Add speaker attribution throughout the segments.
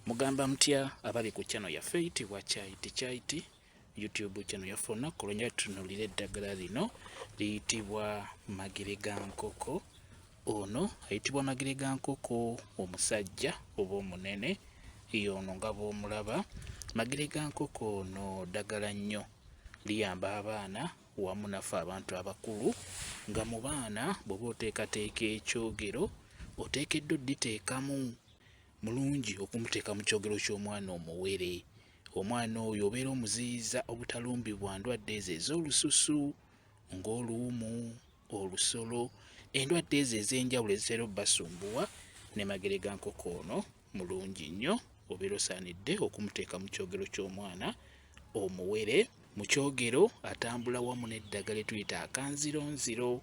Speaker 1: Mugamba mutya abali ku channel yaffe eyitibwa Kyaiti Kyaiti YouTube channel yaffe. Olunaku olwenya tutunulira eddagala lino liyitibwa magere ga nkoko. Ono ayitibwa magere ga nkoko omusajja oba omunene, y'ono nga bw'omulaba. Magere ga nkoko ono ddagala nnyo, liyamba abaana wamu naffe abantu abakulu. Nga mu baana bw'oba oteekateeka ekyogero oteekeddwa odditeekamu mulungi okumuteeka mu kyogero ky'omwana omuwere. Omwana oyo obeera omuziyiza obutalumbibwa ndwadde ezo ez'olususu ng'oluwumu, olusolo, endwadde ezo ez'enjawulo ezitera obbasumbuwa. Ne magere ga nkoko ono mulungi nnyo, obeera osaanidde okumuteeka mu kyogero ky'omwana omuwere. Mu kyogero atambula wamu n'eddagala lyetuyita akanzironziro,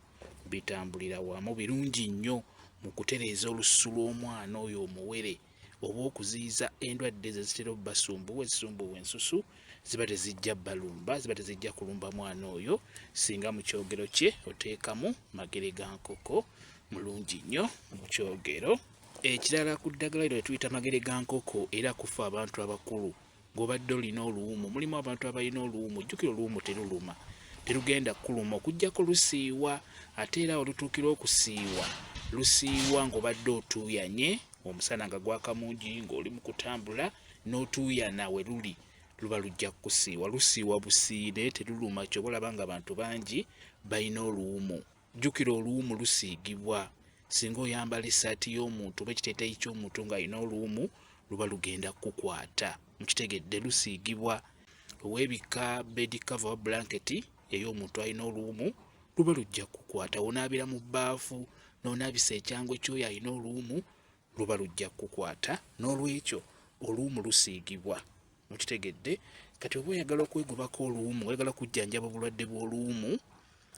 Speaker 1: bitambulira wamu birungi nnyo mu kutereeza olususu lw'omwana oyo omuwere oba okuziyiza endwadde ezo ezitera obbasumbuwa, ezisumbuwa ensusu ziba tezijja balumba, ziba tezijja kulumba mwana oyo singa mu kyogero kye oteekamu magere ga nkoko. Mulungi nnyo mu kyogero. Ekirala ku ddagala lino lyetuyita magere ga nkoko, era kufa abantu abakulu ng'obadde olina oluwumu. Mulimu abantu abalina oluwumu. Jjukira oluwumu teruluma, terugenda kukuluma okuggyako lusiiwa. Ate era olutuukira okusiiwa, lusiiwa ng'obadde otuuyanye omusana nga gwaka mungi, ng'oli mu kutambula n'otuuyana we luli, luba lujja kukusiiwa. Lusiiwa busiiyi naye teruluma. Kyoba olaba nga abantu bangi balina oluwumu. Jjukira oluwumu lusiigibwa. Singa oyambala essaati y'omuntu oba ekiteeteeyi ky'omuntu ng'alina oluwumu, luba lugenda kukukwata. Mukitegedde? Lusiigibwa. Weebikka bed cover oba bulanketi ey'omuntu alina oluwumu, luba lujja kukukwata. Wonaabira mu bbaafu n'onaabisa ekyangwe ky'oyo alina oluwumu, luba lujja kukukwata. N'olwekyo oluwumu lusiigibwa. Mukitegedde? Kati oba oyagala okwegobako oluwumu, oyagala kujjanjaba obulwadde bw'oluwumu,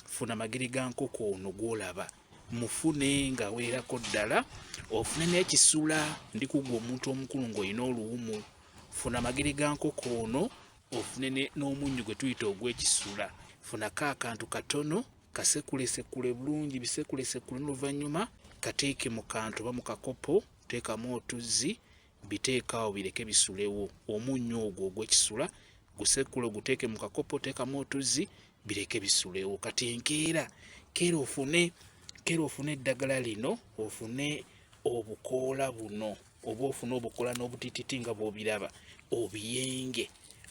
Speaker 1: funa magere ga nkoko ono gw'olaba, mufune ng'awererako ddala, ofune n'ekisula. Ndi kugwa omuntu omukulu ng'olina oluwumu, funa magere ga nkoko ono, ofune n'omunnyu gwe tuyita ogw'ekisula. Funako akantu katono, kasekulesekule bulungi, bisekulesekule, n'oluvannyuma kateeke mu kantu oba mu kakopo, teekamu otuzzi, biteeke awo bireke bisulewo. Omunnyu ogwo ogw'ekisula gusekule, oguteeke mu kakopo, teekamu otuzzi, bireke bisulewo. Kati enkeera keera ofune, keera ofune eddagala lino, ofune obukoola buno oba ofune obukoola n'obutititi nga bw'obiraba, obiyenge,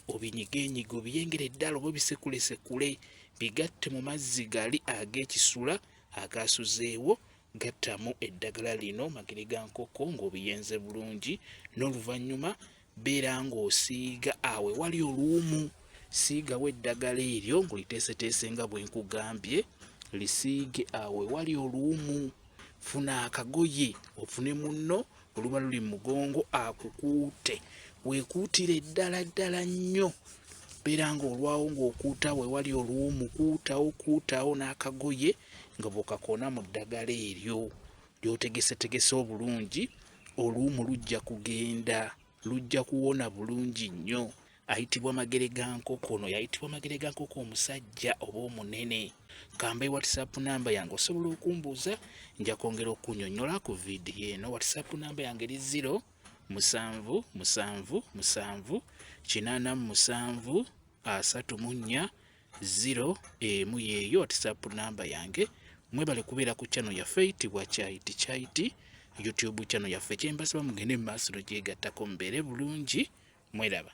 Speaker 1: obinyigenyige, obiyengere ddala oba obisekulesekule, bigatte mu mazzi gali ag'ekisula agaasuzeewo. Gattamu eddagala lino magere ga nkoko ng'obiyenze bulungi, n'oluvannyuma beera ng'osiiga awo ewali oluwumu. Siigawo eddagala eryo ng'oliteeseteese nga bwe nkugambye, lisiige awo ewali oluwumu. Funa akagoye ofune munno oluba luli mu mugongo akukuute, weekuutire ddala ddala nnyo. Beera ng'olwawo ng'okuuta awo ewali oluwumu, kuutawo kuutawo n'akagoye nga bw'okakoona mu ddagala eryo ly'otegesetegese obulungi, oluwumu lujja kugenda, lujja kuwona bulungi nnyo. Ayitibwa magere ga nkoko ono yayitibwa magere ga nkoko omusajja oba omunene. Kambe WhatsApp namba yange, osobola okumbuuza, nja kwongera okunyonyola ku vidiyo eno. WhatsApp namba yange eri 0 7 7 7 87 34 0 1, yeeyo WhatsApp namba yange. Mwebale kubeera ku channel yaffe eyitibwa Kyaiti Kyaiti YouTube channel yaffe. Kyembasaba mugende mu maaso nogyegattako, mubeere bulungi, mweraba.